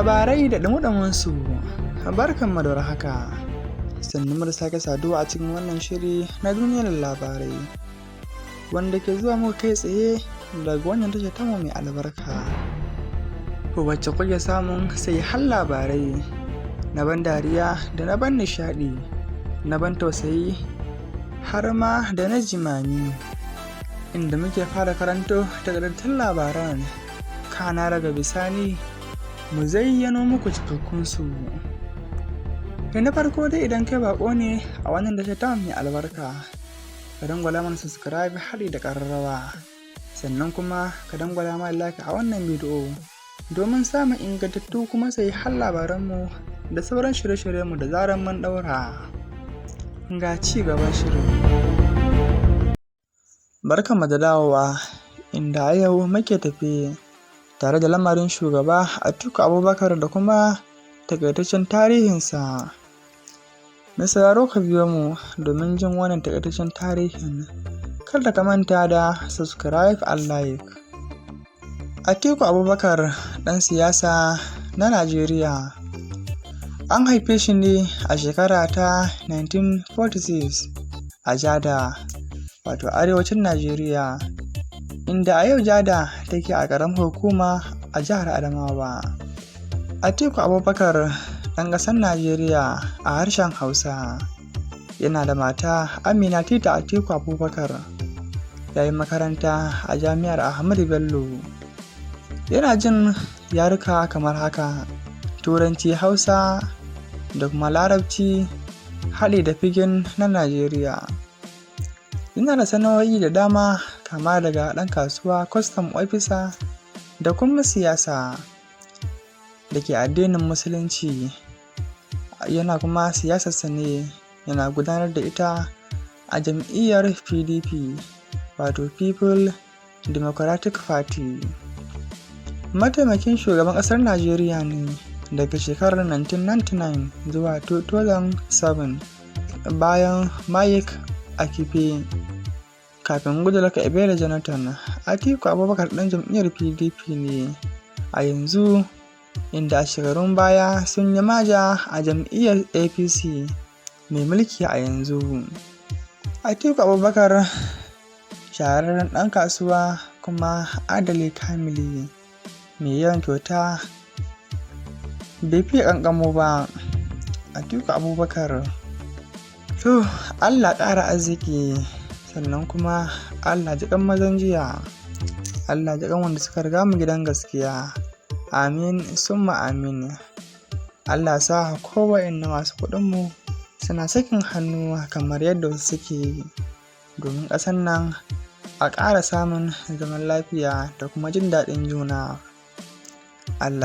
Labarai da ɗumi-ɗuminsu. Barkanmu da warhaka. Sannunmu da sake saduwa a cikin wannan shiri na duniyar labarai, wanda ke zuwa muku kai tsaye daga wannan tashar tamu mai albarka, wacce kuke samun sahihan labarai na ban dariya da na ban nishaɗi, na ban tausayi har ma da na jimami, inda muke fara karanto taƙaitattun labaran, kana daga bisani mu zayyano muku cikakkunsu. Da na farko dai, idan kai baƙo ne a wannan tashar tamu mai albarka, ka dangwala mana subscribe haɗi da ƙararrawa, sannan kuma ka dangwala mana like a wannan bidiyo domin samun ingantattu kuma sahihan labaranmu da sauran shirye-shiryenmu da zarar mun ɗaura. Ga ci gaban shirin. Barkanmu da dawowa, inda a yau muke tafe tare da lamarin shugaba Atiku Abubakar da kuma taƙaitaccen tarihinsa. Mai sauraro, ka biyo mu domin jin wannan taƙaitaccen tarihin. Kada ka manta da subscribe and like. Atiku Abubakar ɗan siyasa na Najeriya. An haife shi ne a shekara ta 1946 a Jada, wato arewacin Najeriya, inda a yau Jada take a ƙaramar hukuma a jihar Adamawa. Atiku Abubakar ɗan ƙasar Najeriya a harshen Hausa. Yana da mata, Amina Tita Atiku Abubakar. Ya yi makaranta a Jami'ar Ahmadu Bello. Yana jin yaruka kamar haka: Turanci, Hausa da kuma Larabci haɗi da Pidgin na Najeriya. Yana da sana'o'i da dama, kama daga ɗan kasuwa, custom officer da kuma siyasa da ke addinin Musulunci. Yana kuma siyasarsa ne, yana gudanar da ita a jam'iyyar PDP, wato People Democratic Party. Mataimakin shugaban ƙasar Najeriya ne daga shekarar 1999 zuwa 2007 bayan Mike Akhigbe, kafin Goodluck Ebele Jonathan. Atiku Abubakar ɗan jam'iyyar PDP ne a yanzu, inda a shekarun baya sun yi maja a jam'iyyar APC mai mulki a yanzu. Atiku Abubakar shahararren ɗan kasuwa kuma adali kamili mai yawan kyauta, bai fiye ƙanƙamo ba. Atiku Abubakar, to Allah ƙara arziki, sannan kuma Allah ji ƙan mazan jiya. Allah ji ƙan wanda suka riga mu gidan gaskiya. Amin summa amin. Allah sa kowanne masu kuɗinmu suna sakin hannu kamar yadda wasu suke yi, domin ƙasar nan a ƙara samun zaman lafiya da kuma jin daɗin juna. Allah.